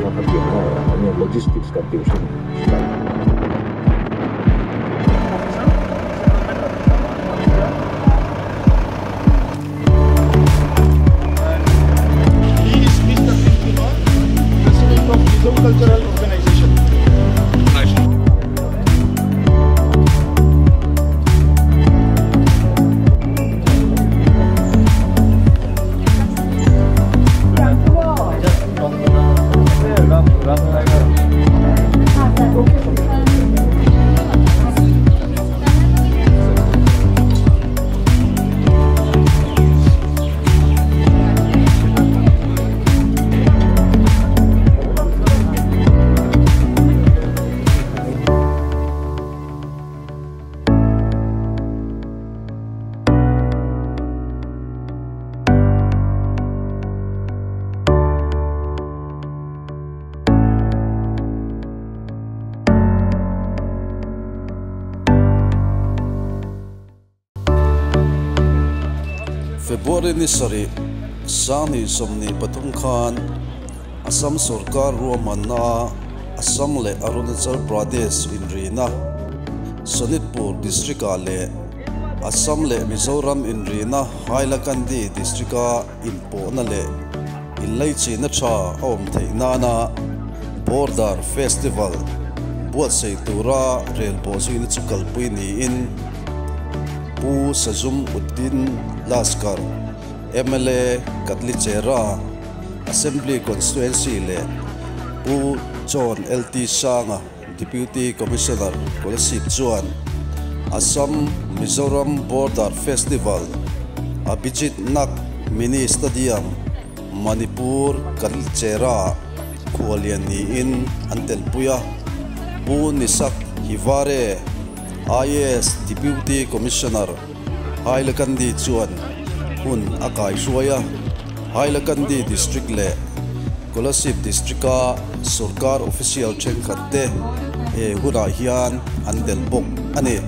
kha khatiang kha enge logistics kan tih hrim silai. February ni sarih, 2023 khan Assam sorkar ruahmanna Assam leh Arunachal Pradesh inrina Sonitpur district-ah leh Assam leh Mizoram inrina Hailakandi district-a inpawhna leh inleichihna tha a awm theih nana Border Festival buatsaih tura rel bawhzuina chu kalpui niin Pu Sajum Uddin Laskar, mla Katlichera Assembly Constituency leh Pu John LT Sanga, Deputy Commissioner Kolasib chuan Assam Mizoram Border Festival Abhijit Nag Mini Stadium, Manipur Katlichera khuallian niin an telpui a. Pu Nisak Hivare, IAS Deputy Commissioner Hailakandi chuan hun a kaihruai a. Hailakandi District leh Kolasib District-a sorkar official thenkhat te he hunah hian an tel bawk a ni.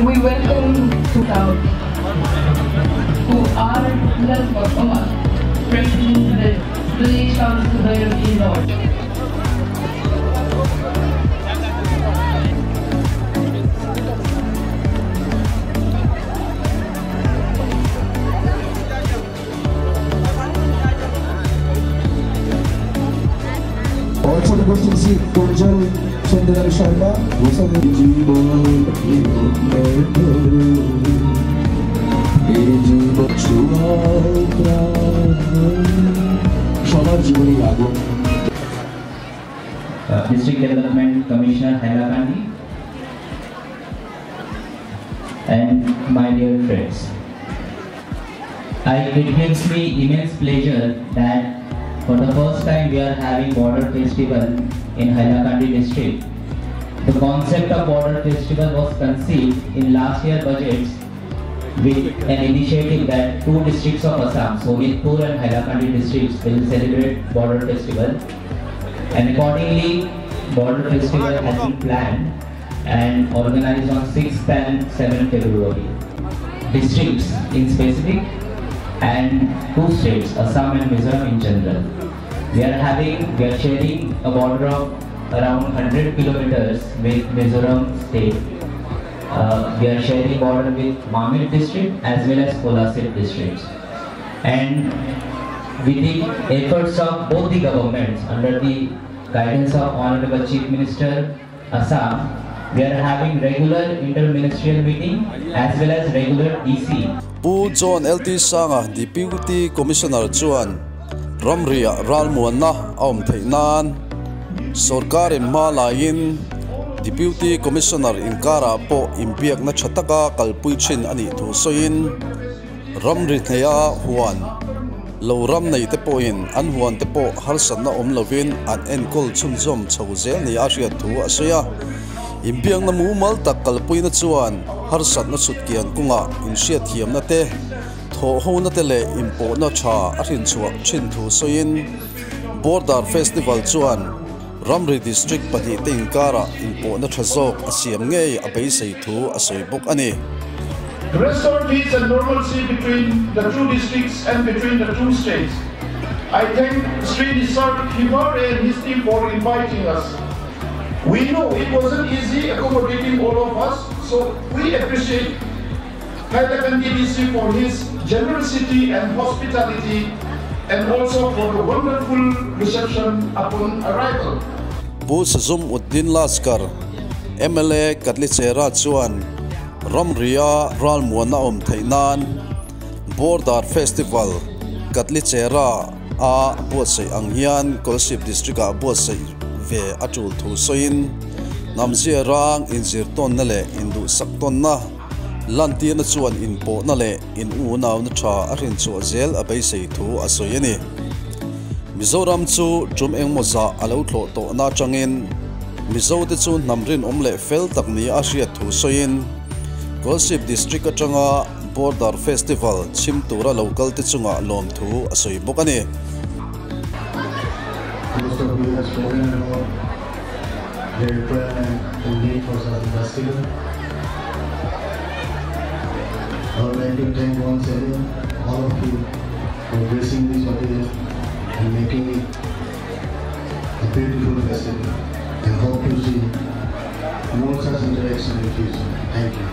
We welcome to out who are Lalfakawma, President the Village Council Bhairavi North. Also requesting Shri Kunjal Sundaram Sharma, সবার জীবনেই আগুন। District Development Commissioner Hailakandi and my dear friends. It gives me immense pleasure that for the first time we are having Border Festival in Hailakandi district. The concept of Border Festival was conceived in last year budgets with an initiative that two districts of Assam, Sonitpur and Hailakandi districts, will celebrate Border Festival. And accordingly, Border Festival has been planned and organized on 6th and 7th February. Districts in specific and two states, Assam and Mizoram in general. We are sharing a border of around 100 kilometers with Mizoram state. We are sharing border with Mamit district as well as Kolasib districts. And with the efforts of both the governments under the guidance of Honorable Chief Minister Assam, we are having regular interministerial meeting as well as regular DC. Pu John LT Sanga, Deputy Commissioner chuan Ramria Ralmuanna a awm theih nan sorkarin hma laiin Deputy Commissioner inkara pawh inbiakna tha taka kalpui thin a nih thu sawiin ramri hneia huan lo ram nei te pawhin an huan te pawh harsatna awm lovin an enkawl chhunzawm chho zel ni a hriat thu a sawi a. Inbiakna mumal tak kalpuina chuan harsatna chhutkian kawnga inhriat thiamna te thawh hona te leh inpawhna tha a hrinchhuah thin thu sawiin Border Festival chuan Ramri District pahnih te inkara inpawhna tha zawk a siam ngei a beisei thu a sawi bawk a ni. Restore peace and normalcy between the two districts and between the two states. I thank Sri Nisarg Hivare and his team for inviting us. We know it wasn't easy accommodating all of us, so we appreciate Hailakandi DC for his generosity and hospitality and also for the wonderful reception upon arrival. Pu Sazum Uddin Laskar, mla Katlichera chuan ramria ralmuanna awm theih nan Border Festival Katlichera a buatsaih ang hian Kolasib District ah buatsaih ve a tul thu sawiin hnamzia rang inzir tawnna leh induhsak tawnna lantirna chuan inpawhna leh in unauna tha a hrinchhuah zel a beisei thu a sawi a ni. Mizoram chu tum engmaw zah a lo thlawh tawhna atangin Mizote chu hnam rinawm leh fel tak nia a hriat thu sawiin Kolasib District atanga Border Festival chhim tura lo kal te chungah lawmthu a sawi bawk a ni. Most of you have spoken about the requirement and need for such a festival. I would like to thank once again all of you for gracing this occasion and making it a beautiful festival and hope to see more such interaction in future. Thank you.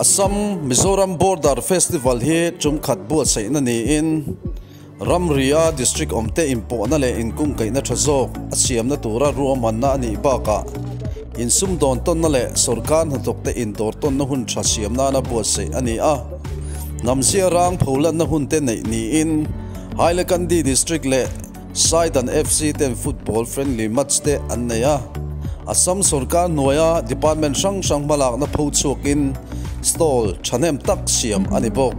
Assam Mizoram Border Festival hi tum khat buatsaihna niin ramria district awmte inpawhna leh inkungkaihna tha zawk a siamna tura ruahmanna a nih bakah insumdawn tawnna leh sawrkar hnathawkte indawr tawnna hun tha siam nana buatsaih a ni a. Hnamzia rang pholanna hunte neih niin Hailakandi district leh Saidan FC ten football friendly match te an nei a. Assam sorkar hnuaia department hrang hrang hmalakna pho chhuakin stall thahnem tak siam a ni bawk.